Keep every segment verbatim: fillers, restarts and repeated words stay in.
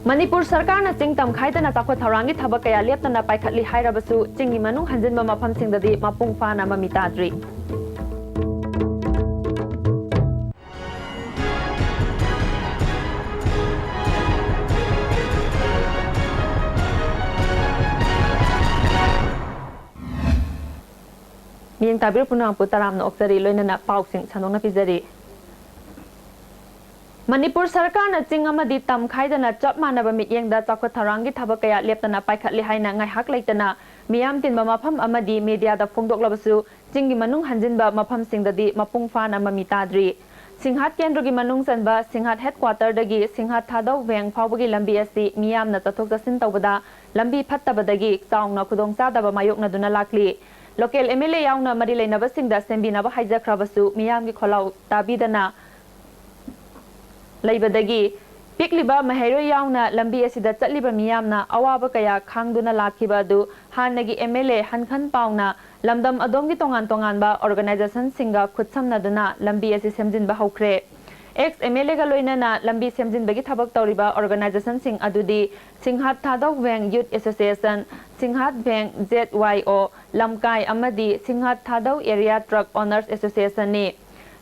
ꯃꯅꯤꯄꯨꯔ ꯁꯔꯀꯥꯔꯅ ꯆꯤꯡ ꯇꯝꯈꯥꯏꯗꯅ ꯆꯥꯎꯈꯠ ꯊꯧꯔꯥꯡꯒꯤ ꯊꯕꯛ ꯀꯌꯥ ꯂꯦꯞꯇꯅ ꯄꯥꯏꯈꯠꯂꯤ ꯍꯥꯏꯔꯕꯁꯨ, ꯆꯤꯡꯒꯤ ꯃꯅꯨꯡ ꯍꯟꯖꯤꯟꯕ ꯃꯐꯝꯁꯤꯡꯗꯗꯤ ꯃꯄꯨꯡ ꯐꯥꯅ ꯃꯃꯤ ꯇꯥꯗ꯭ꯔꯤ꯫ ꯃꯤꯠꯌꯦꯡ ꯇꯥꯕꯤꯔꯤꯕ ꯄꯨꯝꯅꯃꯛꯄꯨ ꯇꯔꯥꯝꯅ ꯑꯣꯛꯆꯔꯤ, ꯂꯣꯏꯅꯅ ꯄꯥꯎꯁꯤꯡ ꯁꯟꯗꯣꯛꯅ ꯄꯤꯖꯔꯤ꯫ ꯃꯅꯤꯄꯨꯔ ꯁꯔꯀꯥꯔꯅ ꯆꯤꯡ ꯑꯃꯗꯤ ꯇꯝ ꯈꯥꯏꯗꯅ ꯆꯞ ꯃꯥꯟꯅꯕ ꯃꯤꯠꯌꯦꯡꯗ ꯆꯥꯎꯈꯠ ꯊꯧꯔꯥꯡꯒꯤ ꯊꯕꯛ ꯀꯌꯥ ꯂꯦꯞꯇꯅ ꯄꯥꯏꯈꯠꯂꯤ ꯍꯥꯏꯅ ꯉꯥꯏꯍꯥꯛ ꯂꯩꯇꯅ ꯃꯤꯌꯥꯝ ꯇꯤꯟꯕ ꯃꯐꯝ ꯑꯃꯗꯤ ꯃꯤꯗꯤꯌꯥꯗ ꯐꯣꯡꯗꯣꯛꯂꯕꯁꯨ, ꯆꯤꯡꯒꯤ ꯃꯅꯨꯡ ꯍꯟꯖꯤꯟꯕ ꯃꯐꯝꯁꯤꯡꯗꯗꯤ ꯃꯄꯨꯡ ꯐꯥꯅ ꯃꯃꯤ ꯇꯥꯗ꯭ꯔꯤ꯫ ꯁꯤꯡꯍꯥꯠ ꯀꯦꯟꯗ꯭ꯔꯒꯤ ꯃꯅꯨꯡ ꯆꯟꯕ ꯁꯤꯡꯍꯥꯠ ꯍꯦꯗꯀ꯭ꯋꯥꯇꯔꯗꯒꯤ ꯁꯤꯡꯍꯥꯠ ꯊꯥꯗꯧ ꯚꯦꯡ ꯐꯥꯎꯕꯒꯤ ꯂꯝꯕꯤ ꯑꯁꯤ ꯃꯤꯌꯥꯝꯅ ꯆꯠꯊꯣꯛ ꯆꯠꯁꯤꯟ ꯇꯧꯕꯗ ꯂꯝꯕꯤ ꯐꯠꯇꯕꯗꯒꯤ ꯆꯥꯎꯅ ꯈꯨꯗꯣꯡꯆꯥꯗꯕ ꯃꯥꯌꯣꯛꯅꯗꯨꯅ ꯂꯥꯛꯂꯤ꯫ ꯂꯣꯀꯦꯜ ꯑꯦꯝ ꯑꯦꯜ ꯑꯦ ꯌꯥꯎꯅ ꯃꯔꯤ ꯂꯩꯅꯕꯁꯤꯡꯗ ꯁꯦꯝꯕꯤꯅꯕ ꯍꯥꯏꯖꯈ꯭ꯔꯕꯁꯨ, ꯃꯤꯌꯥꯝꯒꯤ ꯈꯣꯜꯂꯥꯎ ꯇꯥꯕꯤꯗꯅ ꯂꯩꯕꯗꯒꯤ ꯄꯤꯛꯂꯤꯕ ꯃꯍꯩꯔꯣꯏ ꯌꯥꯎꯅ ꯂꯝꯕꯤ ꯑꯁꯤꯗ ꯆꯠꯂꯤꯕ ꯃꯤꯌꯥꯝꯅ ꯑꯋꯥꯕ ꯀꯌꯥ ꯈꯥꯡꯗꯨꯅ ꯂꯥꯛꯈꯤꯕ ꯑꯗꯨ ꯍꯥꯟꯅꯒꯤ ꯑꯦꯝ ꯑꯦꯜ ꯑꯦ ꯍꯟꯈꯟ ꯄꯥꯎꯅ ꯂꯝꯗꯝ ꯑꯗꯣꯝꯒꯤ ꯇꯣꯉꯥꯟ ꯇꯣꯉꯥꯟꯕ ꯑꯣꯔꯒꯅꯥꯏꯖꯦꯁꯟꯁꯤꯡꯒ ꯈꯨꯠꯁꯝꯅꯗꯨꯅ ꯂꯝꯕꯤ ꯑꯁꯤ ꯁꯦꯝꯖꯤꯟꯕ ꯍꯧꯈ꯭ꯔꯦ꯫ ꯑꯦꯛꯁ ꯑꯦꯝ ꯑꯦꯜ ꯑꯦꯒ ꯂꯣꯏꯅꯅ ꯂꯝꯕꯤ ꯁꯦꯝꯖꯤꯟꯕꯒꯤ ꯊꯕꯛ ꯇꯧꯔꯤꯕ ꯑꯣꯔꯒꯅꯥꯏꯖꯦꯁꯟꯁꯤꯡ ꯑꯗꯨꯗꯤ ꯁꯤꯡꯍꯥꯠ ꯊꯥꯗꯧ ꯚꯦꯡ ꯌꯨꯠ ꯑꯦꯁꯣꯁꯤꯌꯦꯁꯟ, ꯁꯤꯡꯍꯥꯠ ꯚꯦꯡ ꯖꯦꯠ ꯋꯥꯏ ꯑꯣ ꯂꯝꯀꯥꯏ ꯑꯃꯗꯤ ꯁꯤꯡꯍꯥꯠ ꯊꯥꯗꯧ ꯑꯦꯔꯤꯌꯥ ꯇ꯭ꯔꯛ ꯑꯣꯅꯔꯁ ꯑꯦꯁꯣꯁꯤꯌꯦꯁꯟꯅꯤ꯫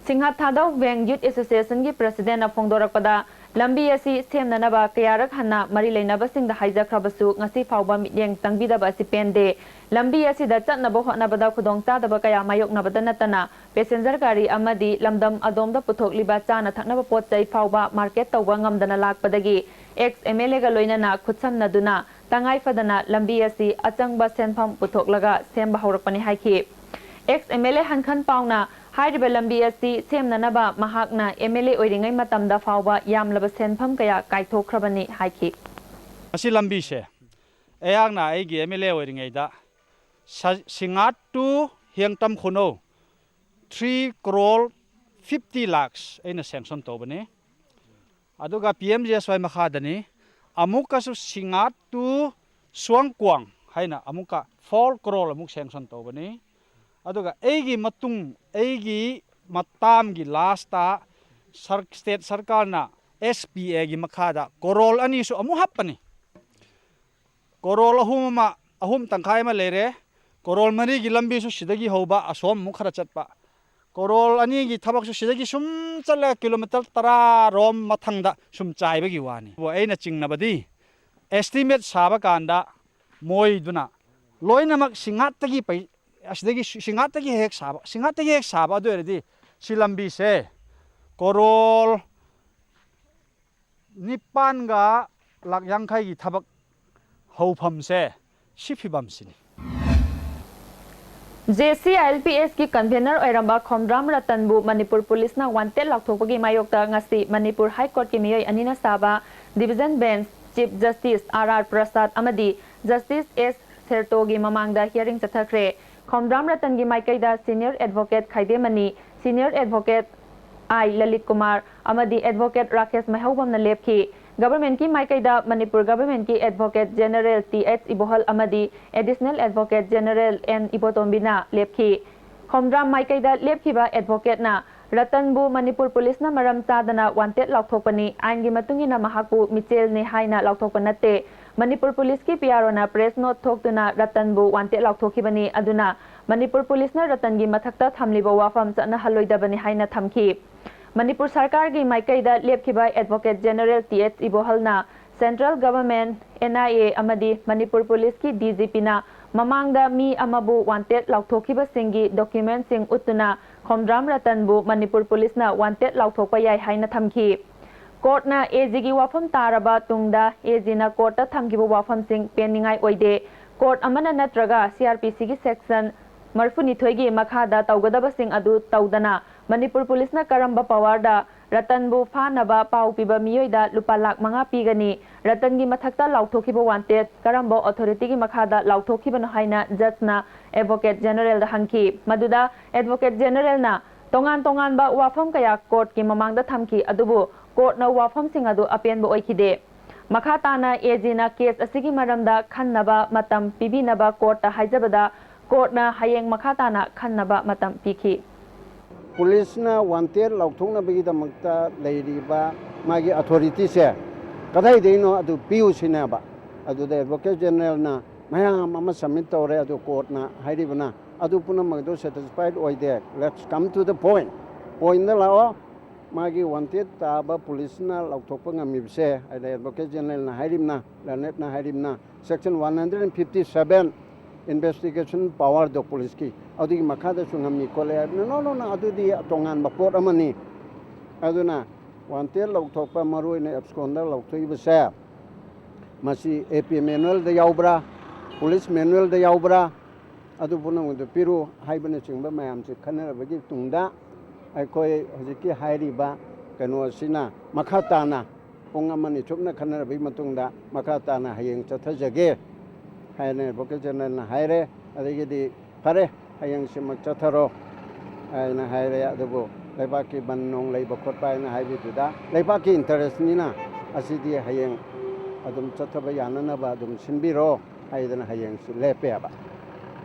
ꯁꯤꯡꯍꯥꯠ ꯊꯥꯗꯧ ꯚꯦꯡ ꯌꯨꯠ ꯑꯦꯁꯣꯁꯤꯌꯦꯁꯟꯒꯤ ꯄ꯭ꯔꯁꯤꯗꯦꯟꯅ ꯐꯣꯡꯗꯣꯔꯛꯄꯗ, ꯂꯝꯕꯤ ꯑꯁꯤ ꯁꯦꯝꯅꯅꯕ ꯀꯌꯥꯔꯛ ꯍꯟꯅ ꯃꯔꯤ ꯂꯩꯅꯕꯁꯤꯡꯗ ꯍꯥꯏꯖꯈ꯭ꯔꯕꯁꯨ, ꯉꯁꯤ ꯐꯥꯎꯕ ꯃꯤꯠꯌꯦꯡ ꯆꯪꯕꯤꯗꯕ ꯑꯁꯤ ꯄꯦꯟꯗꯦ꯫ ꯂꯝꯕꯤ ꯑꯁꯤꯗ ꯆꯠꯅꯕ ꯍꯣꯠꯅꯕꯗ ꯈꯨꯗꯣꯡꯆꯥꯗꯕ ꯀꯌꯥ ꯃꯥꯌꯣꯛꯅꯕꯗ ꯅꯠꯇꯅ, ꯄꯦꯁꯦꯟꯖꯔ ꯒꯥꯔꯤ ꯑꯃꯗꯤ ꯂꯝꯗꯝ ꯑꯗꯣꯝꯗ ꯄꯨꯊꯣꯛꯂꯤꯕ ꯆꯥꯅ ꯊꯛꯅꯕ ꯄꯣꯠ ꯆꯩ ꯐꯥꯎꯕ ꯃꯥꯔꯀꯦꯠ ꯇꯧꯕ ꯉꯝꯗꯅ ꯂꯥꯛꯄꯗꯒꯤ, ꯑꯦꯛꯁ ꯑꯦꯝ ꯑꯦꯜ ꯑꯦꯒ ꯂꯣꯏꯅꯅ ꯈꯨꯠꯁꯝꯅꯗꯨꯅ ꯇꯉꯥꯏ ꯐꯗꯅ ꯂꯝꯕꯤ ꯑꯁꯤ ꯑꯆꯪꯕ ꯁꯦꯟꯐꯝ ꯄꯨꯊꯣꯛꯂꯒ ꯁꯦꯝꯕ ꯍꯧꯔꯛꯄꯅꯤ ꯍꯥꯏꯈꯤ꯫ ꯑꯦꯛꯁ ꯑꯦꯝ ꯑꯦꯜ ꯑꯦ ꯍꯟꯈꯟ ꯄꯥꯎꯅ ꯍꯥꯏꯔꯤꯕ ꯂꯝꯕꯤ ꯑꯁꯤ ꯁꯦꯝꯅꯅꯕ ꯃꯍꯥꯛꯅ ꯑꯦꯝ ꯑꯦꯜ ꯑꯦ ꯑꯣꯏꯔꯤꯉꯩ ꯃꯇꯝꯗ ꯐꯥꯎꯕ ꯌꯥꯝꯂꯕ ꯁꯦꯟꯐꯝ ꯀꯌꯥ ꯀꯥꯏꯊꯣꯛꯈ꯭ꯔꯕꯅꯤ ꯍꯥꯏꯈꯤ꯫ ꯃꯁꯤ ꯂꯝꯕꯤꯁꯦ ꯑꯩꯍꯥꯛꯅ ꯑꯩꯒꯤ ꯑꯦꯝ ꯑꯦꯜ ꯑꯦ ꯑꯣꯏꯔꯤꯉꯩꯗ ꯁ-, ꯁꯤꯡꯍꯥꯠ to ꯍꯤꯌꯥꯡꯇꯝ ꯈꯨꯅꯧ three crore fifty lakhs ꯑꯩꯅ ꯁꯦꯡꯁꯟ ꯇꯧꯕꯅꯤ꯫ ꯑꯗꯨꯒ ꯄꯤ ꯑꯦꯝ ꯖꯤ ꯑꯦꯁ ꯋꯥꯏ ꯃꯈꯥꯗꯅꯤ꯫ ꯑꯃꯨꯛꯀꯁꯨ ꯁꯤꯡꯍꯥꯠ to ꯁꯨꯋꯥꯡꯀ꯭ꯋꯥꯡ ꯍꯥꯏꯅ ꯑꯃꯨꯛꯀ four crore ꯑꯃꯨꯛ ꯁꯦꯡꯁꯟ ꯇꯧꯕꯅꯤ꯫ ꯑꯗꯨꯒ ꯑꯩꯒꯤ ꯃꯇꯨꯡ, ꯑꯩꯒꯤ ꯃꯇꯥꯝꯒꯤ ꯂꯥꯁꯇ ꯁꯔ-, ꯁ꯭ꯇꯦꯠ ꯁꯔꯀꯥꯔꯅ ꯑꯦꯁ ꯄꯤ ꯑꯦꯒꯤ ꯃꯈꯥꯗ ꯀꯣꯔꯣꯜ ꯑꯅꯤꯁꯨ ꯑꯃꯨꯛ ꯍꯥꯞꯄꯅꯤ꯫ ꯀꯣꯔꯣꯜ ꯑꯍꯨꯝ ꯑꯃ, ꯑꯍꯨꯝ ꯇꯪꯈꯥꯏ ꯑꯃ ꯂꯩꯔꯦ꯫ ꯀꯣꯔꯣꯜ ꯃꯔꯤꯒꯤ ꯂꯝꯕꯤꯁꯨ ꯁꯤꯗꯒꯤ ꯍꯧꯕ, ꯑꯁꯣꯝ ꯑꯃꯨꯛ ꯈꯔ ꯆꯠꯄ꯫ ꯀꯣꯔꯣꯜ ꯑꯅꯤꯒꯤ ꯊꯕꯛꯁꯨ ꯁꯤꯗꯒꯤ ꯁꯨꯝ ꯆꯠꯂꯒ ꯀꯤꯂꯣꯃꯤꯇꯔ ꯇꯔꯥ ꯔꯣꯝ ꯃꯊꯪꯗ ꯁꯨꯝ ꯆꯥꯏꯕꯒꯤ ꯋꯥꯅꯤ꯫ ꯑꯗꯨꯕꯨ ꯑꯩꯅ ꯆꯤꯡꯅꯕꯗꯤ, ꯑꯦꯁꯇꯤꯃꯦꯠ ꯁꯥꯕ ꯀꯥꯟꯗ ꯃꯣꯏꯗꯨꯅ ꯂꯣꯏꯅꯃꯛ ꯁꯤꯡꯍꯥꯠꯇꯒꯤ ꯄꯩ-, ꯑꯁꯤꯗꯒꯤ ꯁꯤ-, ꯁꯤꯡꯍꯥꯠꯇꯒꯤ ꯍꯦꯛ ꯁꯥꯕ, ꯁꯤꯡꯍꯥꯠꯇꯒꯤ ꯍꯦꯛ ꯁꯥꯕ, ꯑꯗꯨ ꯑꯣꯏꯔꯗꯤ ꯁꯤ ꯂꯝꯕꯤꯁꯦ ꯀꯣꯔꯣꯜ ꯅꯤꯄꯥꯟꯒ ꯂꯥꯛ ꯌꯥꯡꯈꯩꯒꯤ ꯊꯕꯛ ꯍꯧꯐꯝꯁꯦ ꯁꯤ ꯐꯤꯕꯝꯁꯤꯅꯤ꯫ J C I L P ꯑꯦꯁꯀꯤ convener ꯑꯣꯏꯔꯝꯕ ꯈꯣꯝꯗ꯭ꯔꯥꯝ ꯔꯇꯟꯕꯨ ꯃꯅꯤꯄꯨꯔ ꯄꯨꯂꯤꯁꯅ ꯋꯥꯟꯇꯦꯠ ꯂꯥꯎꯊꯣꯛꯄꯒꯤ ꯃꯥꯌꯣꯛꯇ ꯉꯁꯤ ꯃꯅꯤꯄꯨꯔ ꯍꯥꯏ ꯀꯣꯔꯠꯀꯤ ꯃꯤꯑꯣꯏ ꯑꯅꯤꯅ ꯁꯥꯕ division bench chief justice R R Prasad ꯑꯃꯗꯤ ꯖꯁꯇꯤꯁ ꯑꯦꯁ ꯁꯦꯔꯇꯣꯒꯤ ꯃꯃꯥꯡꯗ ꯍꯤꯌꯔꯤꯡ ꯆꯠꯊꯈ꯭ꯔꯦ꯫ ꯈꯣꯝꯗ꯭ꯔꯥꯝ ꯔꯇꯟꯒꯤ ꯃꯥꯏꯀꯩꯗ ꯁꯤꯅꯤꯌꯔ ꯑꯦꯗꯚꯣꯀꯦꯠ ꯈꯥꯏꯗꯦꯃꯅꯤ, senior advocate I Lalit Kumar ꯑꯃꯗꯤ ꯑꯦꯗꯚꯣꯀꯦꯠ ꯔꯥꯀꯦꯁ ꯃꯩꯍꯧꯕꯝꯅ ꯂꯦꯞꯈꯤ꯫ ꯒꯚꯔꯟꯃꯦꯟꯠꯀꯤ ꯃꯥꯏꯀꯩꯗ ꯃꯅꯤꯄꯨꯔ ꯒꯚꯔꯟꯃꯦꯟꯠꯀꯤ advocate general T H Ibohal ꯑꯃꯗꯤ ꯑꯦꯗꯤꯁꯅꯦꯜ ꯑꯦꯗꯚꯣꯀꯦꯠ ꯖꯦꯅꯔꯦꯜ ꯑꯦꯟ ꯏꯕꯣꯇꯣꯝꯕꯤꯅ ꯂꯦꯞꯈꯤ꯫ ꯈꯣꯝꯗ꯭ꯔꯥꯝ ꯃꯥꯏꯀꯩꯗ ꯂꯦꯞꯈꯤꯕ ꯑꯦꯗꯚꯣꯀꯦꯠꯅ ꯔꯇꯟꯕꯨ ꯃꯅꯤꯄꯨꯔ ꯄꯨꯂꯤꯁꯅ ꯃꯔꯝ ꯆꯥꯗꯅ ꯋꯥꯟꯇꯦꯠ ꯂꯥꯎꯊꯣꯛꯄꯅꯤ, ꯑꯥꯏꯟꯒꯤ ꯃꯇꯨꯡ ꯏꯟꯅ ꯃꯍꯥꯛꯄꯨ ꯃꯤꯆꯦꯜꯅꯤ ꯍꯥꯏꯅ ꯂꯥꯎꯊꯣꯛꯄ ꯅꯠꯇꯦ, ꯃꯅꯤꯄꯨꯔ ꯄꯨꯂꯤꯁꯀꯤ ꯄꯤ ꯑꯥꯔ ꯑꯣꯅ ꯄ꯭ꯔꯦꯁ ꯅꯣꯠ ꯊꯣꯛꯇꯨꯅ ꯔꯇꯟꯕꯨ ꯋꯥꯟꯇꯦꯠ ꯂꯥꯎꯊꯣꯛꯈꯤꯕꯅꯤ, ꯑꯗꯨꯅ ꯃꯅꯤꯄꯨꯔ ꯄꯨꯂꯤꯁꯅ ꯔꯇꯟꯒꯤ ꯃꯊꯛꯇ ꯊꯝꯂꯤꯕ ꯋꯥꯐꯝ ꯆꯠꯅꯍꯜꯂꯣꯏꯗꯕꯅꯤ ꯍꯥꯏꯅ ꯊꯝꯈꯤ꯫ ꯃꯅꯤꯄꯨꯔ ꯁꯔꯀꯥꯔꯒꯤ ꯃꯥꯏꯀꯩꯗ ꯂꯦꯞꯈꯤꯕ ꯑꯦꯗꯚꯣꯀꯦꯠ ꯖꯦꯅꯔꯦꯜ ꯇꯤ ꯑꯦꯆ ꯏꯕꯣꯍꯜꯅ central government, N I A ꯑꯃꯗꯤ ꯃꯅꯤꯄꯨꯔ ꯄꯨꯂꯤꯁꯀꯤ ꯗꯤ ꯖꯤ ꯄꯤꯅ ꯃꯃꯥꯡꯗ ꯃꯤ ꯑꯃꯕꯨ ꯋꯥꯟꯇꯦꯠ ꯂꯥꯎꯊꯣꯛꯈꯤꯕꯁꯤꯡꯒꯤ ꯗꯣꯀ꯭ꯌꯨꯃꯦꯟꯠꯁꯤꯡ ꯎꯠꯇꯨꯅ ꯈꯣꯝꯗ꯭ꯔꯥꯝ ꯔꯇꯟꯕꯨ ꯃꯅꯤꯄꯨꯔ ꯄꯨꯂꯤꯁꯅ ꯋꯥꯟꯇꯦꯠ ꯂꯥꯎꯊꯣꯛꯄ ꯌꯥꯏ ꯍꯥꯏꯅ ꯊꯝꯈꯤ꯫ ꯀꯣꯔꯠꯅ ꯑꯦ ꯖꯤꯒꯤ ꯋꯥꯐꯝ ꯇꯥꯔꯕ ꯇꯨꯡꯗ ꯑꯦ ꯖꯤꯅ ꯀꯣꯔꯠꯇ ꯊꯝꯈꯤꯕ ꯋꯥꯐꯝꯁꯤꯡ ꯄꯦꯟꯅꯤꯡꯉꯥꯏ ꯑꯣꯏꯗꯦ꯫ ꯀꯣꯔꯠ ꯑꯃꯅ ꯅꯠꯇ꯭ꯔꯒ ꯁꯤ ꯑꯥꯔ ꯄꯤ ꯁꯤꯒꯤ ꯁꯦꯛꯁꯟ ꯃꯔꯤꯐꯨꯅꯤꯊꯣꯏꯒꯤ ꯃꯈꯥꯗ ꯇꯧꯒꯗꯕꯁꯤꯡ ꯑꯗꯨ ꯇꯧꯗꯅ ꯃꯅꯤꯄꯨꯔ ꯄꯨꯂꯤꯁꯅ ꯀꯔꯝꯕ ꯄꯋꯥꯔꯗ ꯔꯇꯟꯕꯨ ꯐꯥꯅꯕ ꯄꯥꯎ ꯄꯤꯕ ꯃꯤꯑꯣꯏꯗ ꯂꯨꯄꯥ ꯂꯥꯈ ꯃꯉꯥ ꯄꯤꯒꯅꯤ? ꯔꯇꯟꯒꯤ ꯃꯊꯛꯇ ꯂꯥꯎꯊꯣꯛꯈꯤꯕ ꯋꯥꯟꯇꯦꯠ ꯀꯔꯝꯕ ꯑꯣꯊꯣꯔꯤꯇꯤꯒꯤ ꯃꯈꯥꯗ ꯂꯥꯎꯊꯣꯛꯈꯤꯕꯅꯣ ꯍꯥꯏꯅ ꯖꯖꯅ ꯑꯦꯗꯚꯣꯀꯦꯠ ꯖꯦꯅꯔꯦꯜꯗ ꯍꯪꯈꯤ꯫ ꯃꯗꯨꯗ ꯑꯦꯗꯚꯣꯀꯦꯠ ꯖꯦꯅꯔꯦꯜꯅ ꯇꯣꯉꯥꯟ ꯇꯣꯉꯥꯟꯕ ꯋꯥꯐꯝ ꯀꯌꯥ ꯀꯣꯔꯠꯀꯤ ꯃꯃꯥꯡꯗ ꯊꯝꯈꯤ, ꯑꯗꯨꯕꯨ ꯀꯣꯔꯠꯅ ꯋꯥꯐꯝꯁꯤꯡ ꯑꯗꯨ ꯑꯄꯦꯟꯕ ꯑꯣꯏꯈꯤꯗꯦ꯫ ꯃꯈꯥ ꯇꯥꯅ ꯑꯦ ꯖꯤꯅ ꯀꯦꯁ ꯑꯁꯤꯒꯤ ꯃꯔꯝꯗ ꯈꯟꯅꯕ ꯃꯇꯝ ꯄꯤꯕꯤꯅꯕ ꯀꯣꯔꯠꯇ ꯍꯥꯏꯖꯕꯗ, ꯀꯣꯔꯠꯅ ꯍꯌꯦꯡ ꯃꯈꯥ ꯇꯥꯅ ꯈꯟꯅꯕ ꯃꯇꯝ ꯄꯤꯈꯤ꯫ ꯄꯨꯂꯤꯁꯅ ꯋꯥꯟꯇꯦꯠ ꯂꯥꯎꯊꯣꯛꯅꯕꯒꯤꯗꯃꯛꯇ ꯂꯩꯔꯤꯕ ꯃꯥꯒꯤ ꯑꯣꯊꯣꯔꯤꯇꯤꯁꯦ ꯀꯗꯥꯏꯗꯒꯤꯅꯣ ꯑꯗꯨ ꯄꯤꯌꯨ ꯁꯤꯅꯦꯕ꯫ ꯑꯗꯨꯗ ꯑꯦꯗꯚꯣꯀꯦꯠ ꯖꯦꯅꯔꯦꯜꯅ ꯃꯌꯥꯝ ꯑꯃ ꯁꯕꯃꯤꯠ ꯇꯧꯔꯦ, ꯑꯗꯨ ꯀꯣꯔꯠꯅ ꯍꯥꯏꯔꯤꯕꯅ ꯑꯗꯨ ꯄꯨꯝꯅꯃꯛ ꯑꯗꯨ ꯁꯦꯇꯤꯁꯐꯥꯏꯠ ꯑꯣꯏꯗꯦ꯫ Let's come to the point꯫ ꯄꯣꯏꯟꯗ ꯂꯥꯛꯑꯣ꯫ ꯃꯥꯒꯤ ꯋꯥꯟꯇꯦꯠ ꯇꯥꯕ ꯄꯨꯂꯤꯁꯅ ꯂꯧꯊꯣꯛꯄ ꯉꯝꯃꯤꯕꯁꯦ, ꯑꯗ ꯑꯦꯗꯚꯣꯀꯦꯠ ꯖꯦꯅꯔꯦꯜꯅ ꯍꯥꯏꯔꯤꯕꯅ, ꯂꯔꯅꯦꯠꯅ ꯍꯥꯏꯔꯤꯕꯅ, section one hundred fifty seven investigation ꯄꯋꯥꯔꯗꯣ ꯄꯨꯂꯤꯁꯀꯤ, ꯑꯗꯨꯒꯤ ꯃꯈꯥꯗꯁꯨ ꯉꯝꯃꯤ ꯈꯣꯠꯂꯦ ꯍꯥꯏꯕꯅꯤ꯫ ꯅꯣ, ꯅꯣ, ꯅꯣ, ꯑꯗꯨꯗꯤ ꯇꯣꯉꯥꯟꯕ ꯄꯣꯠ ꯑꯃꯅꯤ꯫ ꯑꯗꯨꯅ ꯋꯥꯟꯇꯦꯠ ꯂꯧꯊꯣꯛꯄ, ꯃꯔꯨꯑꯣꯏꯅ ꯑꯦꯞꯁꯀꯣꯟꯗ ꯂꯧꯊꯣꯛꯏꯕꯁꯦ, ꯃꯁꯤ ꯑꯦ ꯄꯤ ꯃꯦꯅꯨꯋꯦꯜꯗ ꯌꯥꯎꯕ꯭ꯔꯥ, ꯄꯨꯂꯤꯁ ꯃꯦꯅꯨꯋꯦꯜꯗ ꯌꯥꯎꯕ꯭ꯔꯥ, ꯑꯗꯨ ꯄꯨꯝꯅꯃꯛꯇꯨ ꯄꯤꯔꯨ ꯍꯥꯏꯕꯅꯆꯤꯡꯕ ꯃꯌꯥꯝꯁꯤ ꯈꯟꯅꯔꯕꯒꯤ ꯇꯨꯡꯗ ꯑꯩꯈꯣꯏ ꯍꯧꯖꯤꯛꯀꯤ ꯍꯥꯏꯔꯤꯕ ꯀꯩꯅꯣ ꯑꯁꯤꯅ ꯃꯈꯥ ꯇꯥꯅ ꯄꯨꯡ ꯑꯃꯅꯤ ꯁꯨꯞꯅ ꯈꯟꯅꯔꯕꯒꯤ ꯃꯇꯨꯡꯗ ꯃꯈꯥ ꯇꯥꯅ ꯍꯌꯦꯡ ꯆꯠꯊꯖꯒꯦ ꯍꯥꯏꯅ ꯑꯦꯗꯚꯣꯀꯦꯠ ꯖꯦꯅꯔꯦꯜꯅ ꯍꯥꯏꯔꯦ꯫ ꯑꯗꯒꯤꯗꯤ ꯐꯔꯦ, ꯍꯌꯦꯡꯁꯤꯃꯛ ꯆꯠꯊꯔꯣ ꯍꯥꯏꯅ ꯍꯥꯏꯔꯦ꯫ ꯑꯗꯨꯕꯨ ꯂꯩꯕꯥꯛꯀꯤ ꯕꯟ ꯅꯨꯡ ꯂꯩꯕ ꯈꯣꯠꯄ ꯍꯥꯏꯅ ꯍꯥꯏꯕꯤꯗꯨꯗ ꯂꯩꯕꯥꯛꯀꯤ ꯏꯟꯇꯔꯦꯁꯅꯤꯅ ꯑꯁꯤꯗꯤ ꯍꯌꯦꯡ ꯑꯗꯨꯝ ꯆꯠꯊꯕ ꯌꯥꯅꯅꯕ ꯑꯗꯨꯝ ꯁꯤꯟꯕꯤꯔꯣ ꯍꯥꯏꯗꯅ ꯍꯌꯦꯡꯁꯤ ꯂꯦꯞꯄꯦꯕ꯫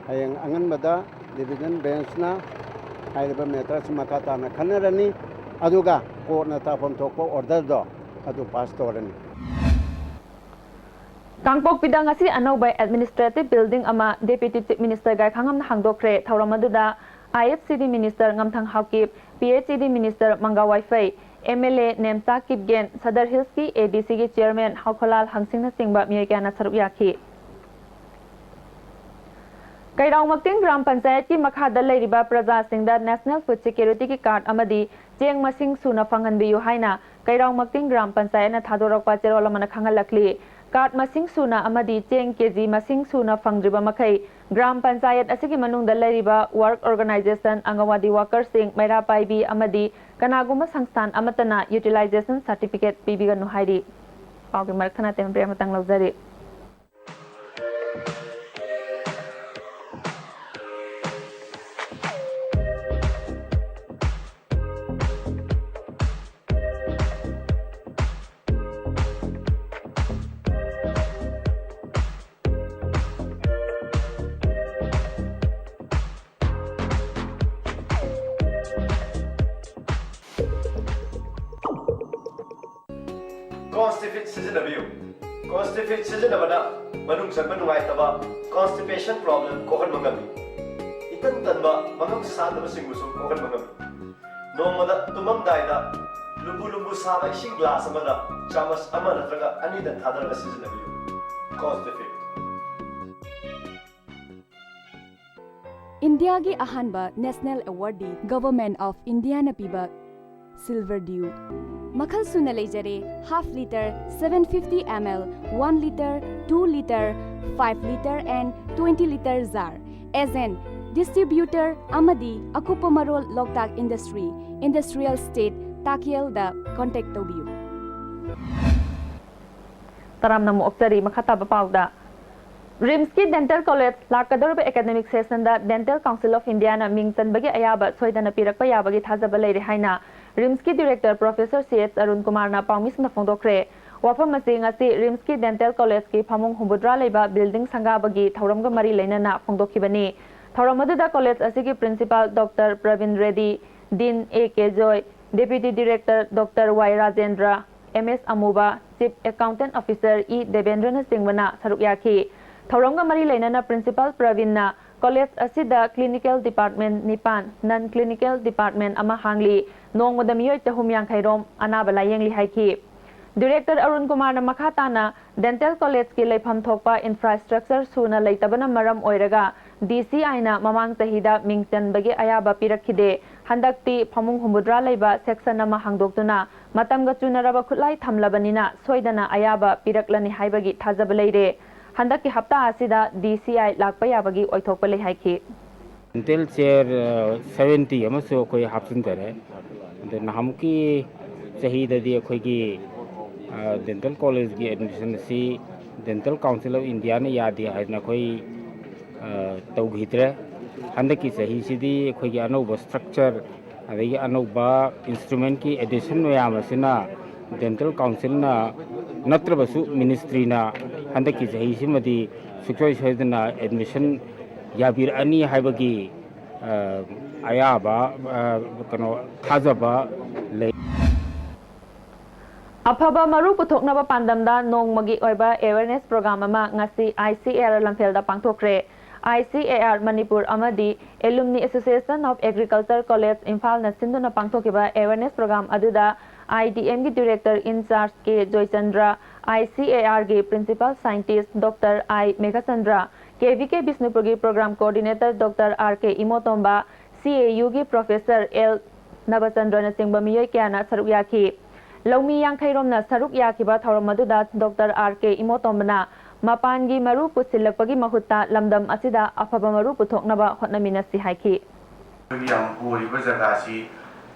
ꯍꯌꯦꯡ ꯑꯉꯟꯕꯗ ꯗꯤꯚꯤꯖꯟ ꯕꯦꯟꯁꯅ ꯍꯥꯏꯔꯤꯕ ꯃꯦꯇꯔꯁꯤ ꯃꯈꯥ ꯇꯥꯅ ꯈꯟꯅꯔꯅꯤ, ꯑꯗꯨꯒ ꯀꯣꯔꯠꯅ ꯇꯥꯐꯝ ꯊꯣꯛꯄ ꯑꯣꯔꯗꯔꯗꯣ ꯑꯗꯨ ꯄꯥꯁ ꯇꯧꯔꯅꯤ꯫ ꯀꯥꯡꯄꯣꯛꯄꯤꯗ ꯉꯁꯤ ꯑꯅꯧꯕ ꯑꯦꯗꯃꯤꯅꯤꯁꯇ꯭ꯔꯦꯇꯤꯚ ꯕꯤꯜꯗꯤꯡ ꯑꯃ ꯗꯦꯄ꯭ꯌꯨꯇꯤ ꯆꯤꯐ ꯃꯤꯅꯤꯁꯇꯔ ꯒꯥꯏꯈꯥꯉꯝꯅ ꯍꯥꯡꯗꯣꯛꯈ꯭ꯔꯦ꯫ ꯊꯧꯔꯝ ꯑꯗꯨꯗ I F C D minister ꯉꯝꯊꯪ Haokip, P H E D minister Manga Vaiphei, M L A Nemcha Kipgen, Sadar ꯍꯤꯜꯁꯀꯤ ꯑꯦ ꯗꯤ ꯁꯤꯒꯤ ꯆꯤꯌꯔꯃꯦꯟ ꯍꯥꯎꯈꯣꯂꯥꯜ ꯍꯪꯁꯤꯡꯅꯆꯤꯡꯕ ꯃꯤꯑꯣꯏ ꯀꯌꯥꯅ ꯁꯔꯨꯛ ꯌꯥꯈꯤ꯫ ꯀꯩꯔꯥꯎꯃꯛꯇꯤꯡ ꯒ꯭ꯔꯥꯝ ꯄꯟꯆꯥꯌꯠꯀꯤ ꯃꯈꯥꯗ ꯂꯩꯔꯤꯕ ꯄ꯭ꯔꯖꯥꯁꯤꯡꯗ ꯅꯦꯁꯅꯦꯜ ꯐꯨꯗ ꯁꯦꯀ꯭ꯌꯨꯔꯤꯇꯤꯒꯤ ꯀꯥꯔꯗ ꯑꯃꯗꯤ ꯆꯦꯡ ꯃꯁꯤꯡ ꯁꯨꯅ ꯐꯪꯍꯟꯕꯤꯌꯨ ꯍꯥꯏꯅ ꯀꯩꯔꯥꯎꯃꯛꯇꯤꯡ ꯒ꯭ꯔꯥꯝ ꯄꯟꯆꯥꯌꯠꯅ ꯊꯥꯗꯣꯔꯛꯄ ꯆꯦꯔꯣꯜ ꯑꯃꯅ ꯈꯪꯍꯜꯂꯛꯂꯤ꯫ ꯀꯥꯔꯗ ꯃꯁꯤꯡ ꯁꯨꯅ ꯑꯃꯗꯤ ꯆꯦꯡ ꯀꯦ ꯖꯤ ꯃꯁꯤꯡ ꯁꯨꯅ ꯐꯪꯗ꯭ꯔꯤꯕ ꯃꯈꯩ ꯒ꯭ꯔꯥꯝ ꯄꯟꯆꯥꯌꯠ ꯑꯁꯤꯒꯤ ꯃꯅꯨꯡꯗ ꯂꯩꯔꯤꯕ ꯋꯥꯔꯛ ꯑꯣꯔꯒꯅꯥꯏꯖꯦꯁꯟ, ꯑꯪꯒꯟꯋꯥꯗꯤ ꯋꯥꯔꯀꯔꯁꯤꯡ, ꯃꯩꯔꯥ ꯄꯥꯏꯕꯤ ꯑꯃꯗꯤ ꯀꯅꯥꯒꯨꯝꯕ ꯁꯪꯁꯊꯥꯟ ꯑꯃꯠꯇꯅ ꯌꯨꯇꯤꯂꯥꯏꯖꯦꯁꯟ ꯁꯥꯔꯇꯤꯐꯤꯀꯦꯠ ꯄꯤꯕꯤꯒꯅꯨ ꯍꯥꯏꯔꯤ꯫ ꯄꯥꯎꯒꯤ ꯃꯔꯛ ꯊꯠꯅ ꯇꯦꯝꯕ꯭ꯔꯦ ꯑꯃꯇꯪ ꯂꯧꯖꯔꯤ꯫ ꯐꯤꯠ ꯁꯤꯖꯤꯟꯅꯕꯤꯌꯨ꯫ ꯀꯣꯟꯁꯇꯤꯐꯤꯠ ꯁꯤꯖꯤꯟꯅꯕꯅ ꯃꯅꯨꯡ ꯆꯪꯕ ꯅꯨꯡꯉꯥꯏꯇꯕ, ꯀꯣꯟꯁꯇꯤꯄꯦꯁꯟ ꯄ꯭ꯔꯣꯕ꯭ꯂꯦꯝ ꯀꯣꯛꯍꯟꯕ ꯉꯝꯃꯤ꯫ ꯏꯇꯟ ꯇꯟꯕ, ꯃꯉꯝ ꯁꯥꯟꯗꯕꯁꯤꯡꯕꯨꯁꯨ ꯀꯣꯛꯍꯟꯕ ꯉꯝꯃꯤ꯫ ꯅꯣꯡꯃꯗ ꯇꯨꯝꯃꯝꯗꯥꯏꯗ ꯂꯨꯝꯕꯨ ꯂꯨꯝꯕꯨ ꯁꯥꯕ ꯏꯁꯤꯡ ꯒ꯭ꯂꯥꯁ ꯑꯃꯗ ꯆꯥꯃꯁ ꯑꯃ ꯅꯠꯇ꯭ꯔꯒ ꯑꯅꯤꯗ ꯊꯥꯗꯔꯒ ꯁꯤꯖꯤꯟꯅꯕꯤꯌꯨ꯫ ꯀꯣꯟꯁꯇꯤꯐꯤꯠ꯫ ꯏꯟꯗꯤꯌꯥꯒꯤ ꯑꯍꯥꯟꯕ ꯅꯦꯁꯅꯦꯜ ꯑꯦꯋꯥꯔꯗꯤ ꯒꯚꯔꯟꯃꯦꯟꯠ ꯑꯣꯐ ꯏꯟꯗꯤꯌꯥꯅ ꯄꯤꯕ ꯁꯤꯜꯚꯔ ꯗ꯭ꯌꯨ꯫ ꯃꯈꯜ ꯁꯨꯅ ꯂꯩꯖꯔꯦ: half litre, seven fifty M L, one litre, two litre, five litre and twenty litre jar꯫ Agent, distributor ꯑꯃꯗꯤ ꯑꯀꯨꯞꯄ ꯃꯔꯣꯜ ꯂꯣꯛꯇꯥꯛ ꯏꯟꯗꯁꯇ꯭ꯔꯤ, ꯏꯟꯗꯁꯇ꯭ꯔꯤꯌꯦꯜ ꯏꯁꯇꯦꯠ, ꯇꯥꯀꯦꯜꯗ ꯀꯣꯟꯇꯦꯛ ꯇꯧꯕꯤꯌꯨ꯫ ꯇꯔꯥꯝꯅ ꯑꯃꯨꯛ ꯑꯣꯛꯆꯔꯤ꯫ ꯃꯈꯥ ꯇꯥꯕ ꯄꯥꯎꯗ, ꯔꯤꯝꯁꯀꯤ ꯗꯦꯟꯇꯦꯜ ꯀꯣꯂꯦꯖ ꯂꯥꯛꯀꯗꯧꯔꯤꯕ ꯑꯦꯀꯥꯗꯃꯤꯛ ꯁꯦꯁꯟꯗ ꯗꯦꯟꯇꯦꯜ ꯀꯥꯎꯟꯁꯤꯜ ꯑꯣꯐ ꯏꯟꯗꯤꯌꯥꯅ ꯃꯤꯡ ꯆꯟꯕꯒꯤ ꯑꯌꯥꯕ ꯁꯣꯏꯗꯅ ꯄꯤꯔꯛꯄ ꯌꯥꯕꯒꯤ ꯊꯥꯖꯕ ꯂꯩꯔꯦ ꯍꯥꯏꯅ ꯔꯤꯝꯁꯀꯤ ꯗꯤꯔꯦꯛꯇꯔ ꯄ꯭ꯔꯣꯐꯦꯁꯔ ꯁꯤ ꯑꯦꯆ ꯑꯔꯨꯟ ꯀꯨꯃꯥꯔꯅ ꯄꯥꯎꯃꯤꯁꯤꯡꯗ ꯐꯣꯡꯗꯣꯛꯈ꯭ꯔꯦ꯫ ꯋꯥꯐꯝ ꯑꯁꯤ ꯉꯁꯤ ꯔꯤꯝꯁꯀꯤ ꯗꯦꯟꯇꯦꯜ ꯀꯣꯂꯦꯖꯀꯤ ꯐꯃꯨꯡ ꯍꯨꯝꯐꯨꯇꯔꯥ ꯂꯩꯕ ꯕꯤꯜꯗꯤꯡ ꯁꯪꯒꯥꯕꯒꯤ ꯊꯧꯔꯝꯒ ꯃꯔꯤ ꯂꯩꯅꯅ ꯐꯣꯡꯗꯣꯛꯈꯤꯕꯅꯤ꯫ ꯊꯧꯔꯝ ꯑꯗꯨꯗ ꯀꯣꯂꯦꯖ ꯑꯁꯤꯒꯤ principal doctor Prabin Reddy, dean A K Joy, deputy director doctor Y Rajendra, M S ꯑꯃꯨꯕ, ꯆꯤꯐ ꯑꯦꯀꯥꯎꯟꯇꯦꯟꯠ ꯑꯣꯐꯤꯁꯔ ꯏ ꯗꯦꯕꯦꯟꯗ꯭ꯔꯅꯆꯤꯡꯕꯅ ꯁꯔꯨꯛ ꯌꯥꯈꯤ꯫ ꯊꯧꯔꯝꯒ ꯃꯔꯤ ꯂꯩꯅꯅ ꯄ꯭ꯔꯤꯟꯁꯤꯄꯥꯜ ꯄ꯭ꯔꯕꯤꯟꯅ ꯀꯣꯂꯦꯖ ꯑꯁꯤꯗ ꯀ꯭ꯂꯤꯅꯤꯀꯦꯜ ꯗꯤꯄꯥꯔꯠꯃꯦꯟꯠ ꯅꯤꯄꯥꯟ, ꯅꯟ ꯀ꯭ꯂꯤꯅꯤꯀꯦꯜ ꯗꯤꯄꯥꯔꯠꯃꯦꯟꯠ ꯑꯃ ꯍꯥꯡꯂꯤ꯫ ꯅꯣꯡꯃꯗ ꯃꯤꯑꯣꯏ ꯆꯍꯨꯝ ꯌꯥꯡꯈꯩ ꯔꯣꯝ ꯑꯅꯥꯕ ꯂꯥꯌꯦꯡꯂꯤ ꯍꯥꯏꯈꯤ꯫ ꯗꯤꯔꯦꯛꯇꯔ ꯑꯔꯨꯟ ꯀꯨꯃꯥꯔꯅ ꯃꯈꯥ ꯇꯥꯅ ꯗꯦꯟꯇꯦꯜ ꯀꯣꯂꯦꯖꯀꯤ ꯂꯩꯐꯝ ꯊꯣꯛꯄ ꯏꯟꯐ꯭ꯔꯥꯁ꯭ꯇ꯭ꯔꯛꯆꯔ ꯁꯨꯅ ꯂꯩꯇꯕꯅ ꯃꯔꯝ ꯑꯣꯏꯔꯒ ꯗꯤ ꯁꯤ ꯑꯥꯏꯅ ꯃꯃꯥꯡ ꯆꯍꯤꯗ ꯃꯤꯡ ꯆꯟꯕꯒꯤ ꯑꯌꯥꯕ ꯄꯤꯔꯛꯈꯤꯗꯦ꯫ ꯍꯟꯗꯛꯇꯤ ꯐꯃꯨꯡ ꯍꯨꯝꯐꯨꯇꯔꯥ ꯂꯩꯕ ꯁꯦꯛꯁꯟ ꯑꯃ ꯍꯥꯡꯗꯣꯛꯇꯨꯅ ꯃꯇꯝꯒ ꯆꯨꯅꯔꯕ ꯈꯨꯠꯂꯥꯏ ꯊꯝꯂꯕꯅꯤꯅ ꯁꯣꯏꯗꯅ ꯑꯌꯥꯕ ꯄꯤꯔꯛꯂꯅꯤ ꯍꯥꯏꯕꯒꯤ ꯊꯥꯖꯕ ꯂꯩꯔꯦ꯫ ꯍꯟꯗꯛꯀꯤ ꯍꯞꯇꯥ ꯑꯁꯤꯗ ꯗꯤ ꯁꯤ ꯑꯥꯏ ꯂꯥꯛꯄ ꯌꯥꯕꯒꯤ ꯑꯣꯏꯊꯣꯛꯄ ꯂꯩ ꯍꯥꯏꯈꯤ꯫ ꯗꯦꯟꯇꯦꯜ ꯆꯤꯌꯔ ꯁꯚꯦꯟꯇꯤ ꯑꯃꯁꯨ ꯑꯩꯈꯣꯏ ꯍꯥꯞꯆꯤꯟꯖꯔꯦ꯫ ꯑꯗꯣ ꯅꯍꯥꯟꯃꯨꯛꯀꯤ ꯆꯍꯤꯗꯗꯤ ꯑꯩꯈꯣꯏꯒꯤ ꯗꯦꯟꯇꯦꯜ ꯀꯣꯂꯦꯖꯀꯤ ꯑꯦꯗꯃꯤꯁꯟ ꯑꯁꯤ ꯗꯦꯟꯇꯦꯜ ꯀꯥꯎꯟꯁꯤꯜ ꯑꯣꯐ ꯏꯟꯗꯤꯌꯥꯅ ꯌꯥꯗꯦ ꯍꯥꯏꯗꯅ ꯑꯩꯈꯣꯏ ꯇꯧꯈꯤꯗ꯭ꯔꯦ꯫ ꯍꯟꯗꯛꯀꯤ ꯆꯍꯤꯁꯤꯗꯤ ꯑꯩꯈꯣꯏꯒꯤ ꯑꯅꯧꯕ ꯁ꯭ꯇ꯭ꯔꯛꯆꯔ ꯑꯗꯒꯤ ꯑꯅꯧꯕ ꯏꯟꯁꯇ꯭ꯔꯨꯃꯦꯟꯀꯤ ꯑꯦꯗꯤꯁꯟ ꯃꯌꯥꯝ ꯑꯁꯤꯅ ꯗꯦꯟꯇꯦꯜ ꯀꯥꯎꯟꯁꯤꯜꯅ ꯅꯠꯇ꯭ꯔꯕꯁꯨ ꯃꯤꯅꯤꯁꯇ꯭ꯔꯤꯅ ꯍꯟꯗꯛꯀꯤ ꯆꯍꯤꯁꯤꯃꯗꯤ ꯁꯨꯡꯁꯣꯏ ꯁꯣꯏꯗꯅ ꯑꯦꯗꯃꯤꯁꯟ ꯌꯥꯕꯤꯔꯛꯑꯅꯤ ꯍꯥꯏꯕꯒꯤ ꯑꯌꯥꯕ ꯀꯩꯅꯣ ꯊꯥꯖꯕ ꯂꯩ꯫ ꯑꯐꯕ ꯃꯔꯨ ꯄꯨꯊꯣꯛꯅꯕ ꯄꯥꯟꯗꯝꯗ ꯅꯣꯡꯃꯒꯤ ꯑꯣꯏꯕ awareness program ꯑꯃ ꯉꯁꯤ I C A R ꯂꯝꯐꯦꯜꯗ ꯄꯥꯡꯊꯣꯛꯈ꯭ꯔꯦ꯫ I C A R Manipur ꯑꯃꯗꯤ Alumni Association of Agriculture College ꯏꯝꯐꯥꯜꯅ ꯁꯤꯟꯗꯨꯅ ꯄꯥꯡꯊꯣꯛꯈꯤꯕ awareness program ꯑꯗꯨꯗ I D M ꯒꯤ director in charge K Joychandra, I C A R ꯒꯤ principal scientist Doctor I Meghachandra, K V K ꯕꯤꯁꯅꯨꯄꯨꯔꯒꯤ program coordinator Doctor R K ꯏꯃꯣꯇꯣꯝꯕ, C A U ꯒꯤ professor L ꯅꯕꯆꯟꯗ꯭ꯔꯅꯆꯤꯡꯕ ꯃꯤꯑꯣꯏ ꯀꯌꯥꯅ ꯁꯔꯨꯛ ꯌꯥꯈꯤ꯫ ꯂꯧꯃꯤ ꯌꯥꯡꯈꯩ ꯔꯣꯝꯅ ꯁꯔꯨꯛ ꯌꯥꯈꯤꯕ ꯊꯧꯔꯝ ꯑꯗꯨꯗ Doctor R K ꯏꯃꯣꯇꯣꯝꯕꯅ ꯃꯄꯥꯟꯒꯤ ꯃꯔꯨ ꯄꯨꯁꯤꯜꯂꯛꯄꯒꯤ ꯃꯍꯨꯠꯇ ꯂꯝꯗꯝ ꯑꯁꯤꯗ ꯑꯐꯕ ꯃꯔꯨ ꯄꯨꯊꯣꯛꯅꯕ ꯍꯣꯠꯅꯃꯤꯟꯅꯁꯤ ꯍꯥꯏꯈꯤ꯫ ꯑꯩꯈꯣꯏꯒꯤ ꯌꯥꯝ ꯍꯣꯔꯤꯕ ꯖꯒꯥꯁꯤ,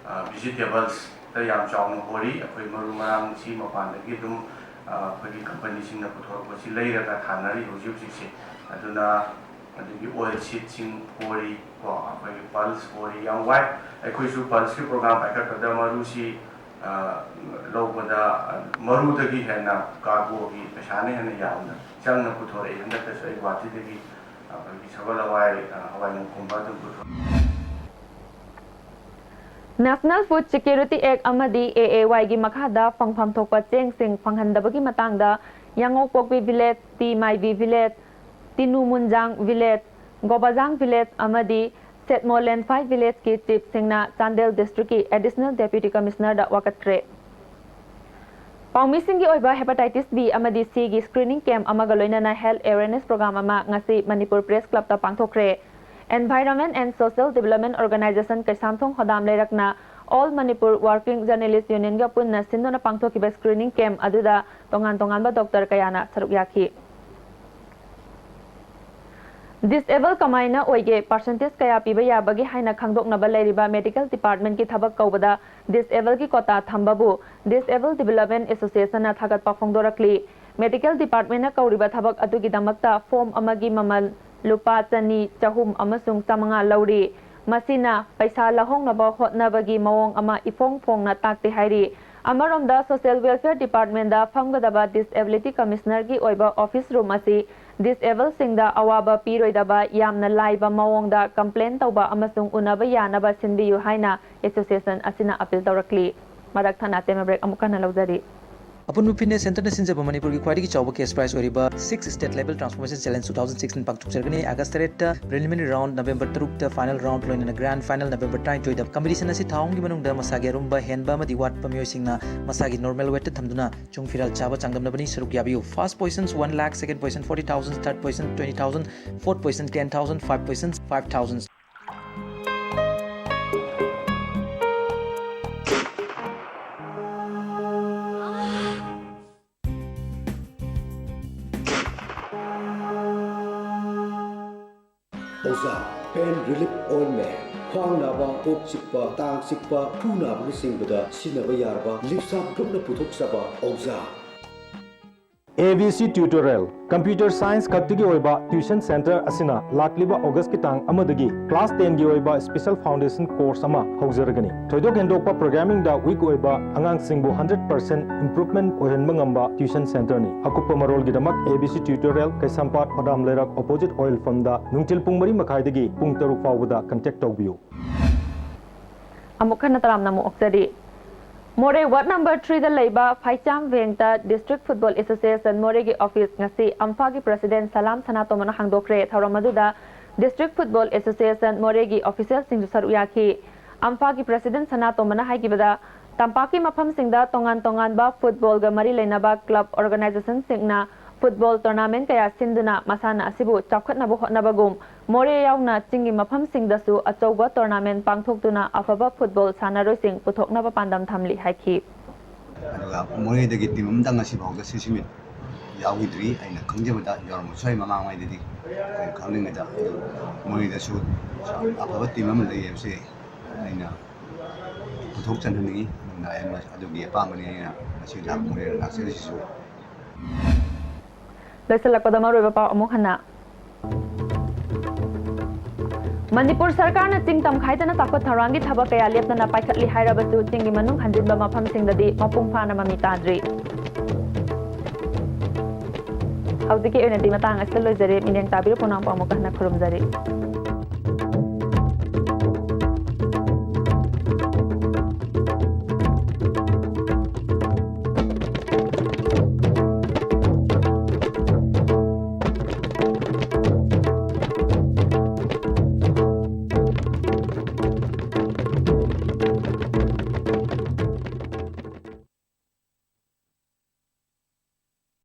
ꯑ, vegetables ꯇ ꯌꯥꯝ ꯆꯥꯎꯅ ꯍꯣꯔꯤ꯫ ꯑꯩꯈꯣꯏ ꯃꯔꯨ ꯃꯔꯥꯡꯁꯤ ꯃꯄꯥꯟꯗꯒꯤ ꯑꯗꯨꯝ, ꯑ, ꯑꯩꯈꯣꯏꯒꯤ company ꯁꯤꯡꯅ ꯄꯨꯊꯣꯔꯛꯄꯁꯤ ꯂꯩꯔꯒ ꯊꯥꯅꯔꯤ ꯍꯧꯖꯤꯛ ꯍꯧꯖꯤꯛꯁꯦ꯫ ꯑꯗꯨꯅ ꯑꯗꯒꯤ oil seed ꯁꯤꯡ ꯍꯣꯔꯤ ꯀꯣ, ꯑꯩꯈꯣꯏꯒꯤ pulse ꯍꯣꯔꯤ ꯌꯥꯝ ꯋꯥꯏ꯫ ꯑꯩꯈꯣꯏꯁꯨ pulse ꯀꯤ program ꯄꯥꯏꯈꯠꯄꯗ ꯃꯔꯨꯁꯤ, ꯑ, ꯂꯧꯕꯗ, ꯑ, ꯃꯔꯨꯗꯒꯤ ꯍꯦꯟꯅ cargo ꯒꯤ ꯄꯩꯁꯥꯅ ꯍꯦꯟꯅ ꯌꯥꯝꯅ ꯆꯪꯅ ꯄꯨꯊꯣꯔꯛꯏ꯫ ꯍꯟꯗꯛꯇꯁꯨ ꯑꯩ ꯒꯨꯋꯥꯍꯥꯇꯤꯗꯒꯤ ꯑꯩꯈꯣꯏꯒꯤ ꯁꯒꯣꯜ ꯍꯋꯥꯏ, ꯑ, ꯍꯋꯥꯏ ꯃꯨꯛꯀꯨꯝꯕ ꯑꯗꯨꯝ ꯄꯨꯊꯣꯛꯏ꯫ National Food Security Act ꯑꯃꯗꯤ A A Y ꯒꯤ ꯃꯈꯥꯗ ꯐꯪꯐꯝ ꯊꯣꯛꯄ ꯆꯦꯡꯁꯤꯡ ꯐꯪꯍꯟꯗꯕꯒꯤ ꯃꯇꯥꯡꯗ ꯌꯥꯉꯧꯄꯣꯛꯄꯤ village, ꯇꯤ ꯃꯥꯏꯕꯤ village, ꯇꯤꯅꯨ ꯃꯨꯟꯖꯥꯡ village, ꯒꯣꯕꯥꯖꯥꯡ village ꯑꯃꯗꯤ ꯁꯦꯠꯃꯣ ꯂꯦꯟꯐꯥꯏ village ꯀꯤ chief ꯁꯤꯡꯅ ꯆꯥꯟꯗꯦꯜ district ꯀꯤ Additional Deputy Commissioner ꯗ ꯋꯥꯀꯠꯈ꯭ꯔꯦ꯫ ꯄꯥꯎꯃꯤꯁꯤꯡꯒꯤ ꯑꯣꯏꯕ hepatitis B ꯑꯃꯗꯤ C ꯒꯤ screening camp ꯑꯃꯒ ꯂꯣꯏꯅꯅ health awareness program ꯑꯃ ꯉꯁꯤ ꯃꯅꯤꯄꯨꯔ Press Club ꯇ ꯄꯥꯡꯊꯣꯛꯈ꯭ꯔꯦ꯫ Environment and Social Development Organization Keishamthong ꯍꯣꯗꯥꯝ ꯂꯩꯔꯛꯅ All Manipur Working Journalist Union ꯒ ꯄꯨꯟꯅ ꯁꯤꯟꯗꯨꯅ ꯄꯥꯡꯊꯣꯛꯈꯤꯕ screening camp ꯑꯗꯨꯗ ꯇꯣꯉꯥꯟ ꯇꯣꯉꯥꯟꯕ doctor ꯀꯌꯥꯅ ꯁꯔꯨꯛ ꯌꯥꯈꯤ꯫ Disable ꯀꯃꯥꯏꯅ ꯑꯣꯏꯒꯦ, percentage ꯀꯌꯥ ꯄꯤꯕ ꯌꯥꯕꯒꯦ ꯍꯥꯏꯅ ꯈꯪꯗꯣꯛꯅꯕ ꯂꯩꯔꯤꯕ medical department ꯀꯤ ꯊꯕꯛ ꯀꯧꯕꯗ disable ꯒꯤ quota ꯊꯝꯕꯕꯨ Disable Development Association ꯅ ꯊꯥꯒꯠꯄ ꯐꯣꯡꯗꯣꯔꯛꯂꯤ꯫ Medical department ꯅ ꯀꯧꯔꯤꯕ ꯊꯕꯛ ꯑꯗꯨꯒꯤꯗꯃꯛꯇ form ꯑꯃꯒꯤ ꯃꯃꯜ ꯂꯨꯄꯥ ꯆꯅꯤ, ꯆꯍꯨꯝ ꯑꯃꯁꯨꯡ ꯆꯥꯃꯉꯥ ꯂꯧꯔꯤ꯫ ꯃꯁꯤꯅ ꯄꯩꯁꯥ ꯂꯧꯍꯧꯅꯕ ꯍꯣꯠꯅꯕꯒꯤ ꯃꯑꯣꯡ ꯑꯃ ꯏꯐꯣꯡ ꯐꯣꯡꯅ ꯇꯥꯛꯇꯦ ꯍꯥꯏꯔꯤ꯫ ꯑꯃꯔꯣꯝꯗ, Social Welfare Department ꯗ ꯐꯝꯒꯗꯕ Disability Commissioner ꯒꯤ ꯑꯣꯏꯕ office room ꯑꯁꯤ disable ꯁꯤꯡꯗ ꯑꯋꯥꯕ ꯄꯤꯔꯣꯏꯗꯕ ꯌꯥꯝꯅ ꯂꯥꯏꯕ ꯃꯑꯣꯡꯗ complain ꯇꯧꯕ ꯑꯃꯁꯨꯡ ꯎꯅꯕ ꯌꯥꯅꯕ ꯁꯤꯟꯕꯤꯌꯨ ꯍꯥꯏꯅ association ꯑꯁꯤꯅ appeal ꯇꯧꯔꯛꯂꯤ꯫ ꯃꯔꯛ ꯊꯠꯅ time break ꯑꯃꯨꯛ ꯍꯟꯅ ꯂꯧꯖꯔꯤ꯫ ꯑꯄꯨꯟꯕ fitness centreꯅ ꯁꯤꯟꯖꯕ ꯃꯅꯤꯄꯨꯔꯒꯤ ꯈ꯭ꯋꯥꯏꯗꯒꯤ ꯆꯥꯎꯕ cash prize ꯑꯣꯏꯔꯤꯕ Six State Level Transformation Challenge two thousand sixteen ꯄꯥꯡꯊꯣꯛꯆꯔꯒꯅꯤ꯫ August ꯇꯔꯦꯠꯇ preliminary round, November ꯇꯔꯨꯛꯇ final round, ꯂꯣꯏꯅꯅ grand final November ꯇꯔꯥꯅꯤꯊꯣꯏꯗ꯫ Competition ꯑꯁꯤ ꯊꯥ ꯑꯍꯨꯝꯒꯤ ꯃꯅꯨꯡꯗ ꯃꯁꯥꯒꯤ ꯑꯔꯨꯝꯕ ꯍꯦꯟꯕ ꯑꯃꯗꯤ ꯋꯥꯠꯄ ꯃꯤꯑꯣꯏꯁꯤꯡꯅ ꯃꯁꯥꯒꯤ normal weightꯇ ꯊꯝꯗꯨꯅ ꯆꯨꯡ ꯐꯤꯔꯥꯜ ꯆꯥꯕ ꯆꯥꯡꯗꯝꯅꯕꯅꯤ꯫ ꯁꯔꯨꯛ ꯌꯥꯕꯤꯌꯨ꯫ First position one lakh, second position forty thousand, third position twenty thousand, fourth position ten thousand, fifth position five thousand꯫ ꯑꯣꯖꯥ, pain relief ointment, ꯈ꯭ꯋꯥꯡ ꯅꯥꯕ, ꯀꯣꯛ ꯆꯤꯛꯄ, ꯇꯥꯡ ꯆꯤꯛꯄ, ꯈꯨ ꯅꯥꯕꯅꯆꯤꯡꯕꯗ ꯁꯤꯖꯤꯟꯅꯕ ꯌꯥꯔꯕ ꯂꯤꯞꯁꯥꯞ ꯒ꯭ꯔꯨꯞꯅ ꯄꯨꯊꯣꯛꯆꯕ ꯑꯣꯖꯥ꯫ A B C Tutorial, computer science ꯈꯛꯇꯒꯤ ꯑꯣꯏꯕ tuition centre ꯑꯁꯤꯅ ꯂꯥꯛꯂꯤꯕ Augustꯀꯤ ꯇꯥꯡ ꯑꯃꯗꯒꯤ class tenꯒꯤ ꯑꯣꯏꯕ special foundation course ꯑꯃ ꯍꯧꯖꯔꯒꯅꯤ꯫ ꯊꯣꯏꯗꯣꯛ ꯍꯦꯟꯗꯣꯛꯄ programmingꯗ weak ꯑꯣꯏꯕ ꯑꯉꯥꯡꯁꯤꯡꯕꯨ hundred percent improvement ꯑꯣꯏꯍꯟꯕ ꯉꯝꯕ tuition centreꯅꯤ꯫ ꯑꯀꯨꯞꯄ ꯃꯔꯣꯜꯒꯤꯗꯃꯛ ꯑꯦ ꯕꯤ ꯁꯤ Tutorial, ꯀꯩꯁꯥꯝꯄꯥꯠ ꯍꯣꯗꯥꯝ ꯂꯩꯔꯛ opposite oil pumpꯗ ꯅꯨꯡꯊꯤꯜ ꯄꯨꯡ ꯃꯔꯤ ꯃꯈꯥꯏꯗꯒꯤ ꯄꯨꯡ ꯇꯔꯨꯛ ꯐꯥꯎꯕꯗ contact ꯇꯧꯕꯤꯌꯨ꯫ ꯑꯃꯨꯛ ꯍꯟꯅ ꯇꯔꯥꯝꯅ ꯑꯃꯨꯛ ꯑꯣꯛꯆꯔꯤ꯫ ꯃꯣꯔꯦ ward number threeꯗ ꯂꯩꯕ ꯐꯥꯏꯆꯥꯝ ꯚꯦꯡꯇ District Football Association ꯃꯣꯔꯦꯒꯤ office ꯉꯁꯤ ꯑꯝꯐꯥꯒꯤ president ꯁꯂꯥꯝ ꯁꯅꯥꯇꯣꯝꯕꯅ ꯍꯥꯡꯗꯣꯛꯈ꯭ꯔꯦ꯫ ꯊꯧꯔꯝ ꯑꯗꯨꯗ District Football Association ꯃꯣꯔꯦꯒꯤ officialꯁꯤꯡꯁꯨ ꯁꯔꯨꯛ ꯌꯥꯈꯤ꯫ ꯑꯝꯐꯥꯒꯤ president ꯁꯅꯥꯇꯣꯝꯕꯅ ꯍꯥꯏꯈꯤꯕꯗ, ꯇꯝꯄꯥꯛꯀꯤ ꯃꯐꯝꯁꯤꯡꯗ ꯇꯣꯉꯥꯟ ꯇꯣꯉꯥꯟꯕ footballꯒ ꯃꯔꯤ ꯂꯩꯅꯕ club organizationꯁꯤꯡꯅ football tournament ꯀꯌꯥ ꯁꯤꯟꯗꯨꯅ ꯃꯁꯥꯟꯅ ꯑꯁꯤꯕꯨ ꯆꯥꯎꯈꯠꯅꯕ ꯍꯣꯠꯅꯕꯒꯨꯝ, ꯃꯣꯔꯦ ꯌꯥꯎꯅ ꯆꯤꯡꯒꯤ ꯃꯐꯝꯁꯤꯡꯗꯁꯨ ꯑꯆꯧꯕ tournament ꯄꯥꯡꯊꯣꯛꯇꯨꯅ ꯑꯐꯕ football ꯁꯥꯟꯅꯔꯣꯏꯁꯤꯡ ꯄꯨꯊꯣꯛꯅꯕ ꯄꯥꯟꯗꯝ ꯊꯝꯂꯤ ꯍꯥꯏꯈꯤ꯫ ꯑꯗꯨꯒ ꯃꯣꯔꯦꯗꯒꯤ team ꯑꯃꯇ ꯉꯁꯤ ꯐꯥꯎꯗ ꯁꯤ ꯁꯤꯃꯤꯠ ꯌꯥꯎꯈꯤꯗ꯭ꯔꯤ꯫ ꯑꯩꯅ ꯈꯪꯖꯕꯗ ꯌꯥꯎꯔꯝꯕꯁꯨ ꯌꯥꯏ, ꯃꯃꯥꯡꯉꯩꯗꯗꯤ ꯑꯩꯈꯣꯏꯅ ꯈꯪꯂꯤꯉꯩꯗ꯫ ꯑꯗꯨ ꯃꯣꯔꯦꯗꯁꯨ ꯑꯐꯕ team ꯑꯃ ꯂꯩ ꯍꯥꯏꯕꯁꯦ ꯑꯩꯅ ꯄꯨꯊꯣꯛ ꯆꯟꯍꯟꯅꯤꯡꯉꯤ꯫ ꯑꯗꯨꯅ ꯑꯩ ꯑꯗꯨꯒꯤ ꯑꯄꯥꯝꯕꯅꯤ ꯑꯩꯅ ꯉꯁꯤ ꯂꯥꯛ-, ꯃꯣꯔꯦꯗ ꯂꯥꯛꯆꯔꯤꯁꯤꯁꯨ꯫ ꯂꯣꯏꯁꯤꯜꯂꯛꯄꯗ ꯃꯔꯨꯑꯣꯏꯕ ꯄꯥꯎ ꯑꯃꯨꯛ ꯍꯟꯅ꯫ ꯃꯅꯤꯄꯨꯔ ꯁꯔꯀꯥꯔꯅ ꯆꯤꯡ ꯇꯝ ꯈꯥꯏꯗꯅ ꯆꯥꯎꯈꯠ ꯊꯧꯔꯥꯡꯒꯤ ꯊꯕꯛ ꯀꯌꯥ ꯂꯦꯞꯇꯅ ꯄꯥꯏꯈꯠꯂꯤ ꯍꯥꯏꯔꯕꯁꯨ ꯆꯤꯡꯒꯤ ꯃꯅꯨꯡ ꯍꯟꯖꯤꯟꯕ ꯃꯐꯝꯁꯤꯡꯗꯗꯤ ꯃꯄꯨꯡ ꯐꯥꯅ ꯃꯃꯤ ꯇꯥꯗ꯭ꯔꯤ꯫ ꯍꯧꯖꯤꯛꯀꯤ ꯑꯣꯏꯅꯗꯤ ꯃꯇꯥꯡ ꯑꯁꯤꯗ ꯂꯣꯏꯖꯔꯦ꯫ ꯃꯤꯠꯌꯦꯡ ꯇꯥꯕꯤꯔꯤꯕ ꯄꯨꯝꯅꯃꯛꯄꯨ ꯑꯃꯨꯛ ꯍꯟꯅ ꯈꯨꯔꯨꯝꯖꯔꯤ꯫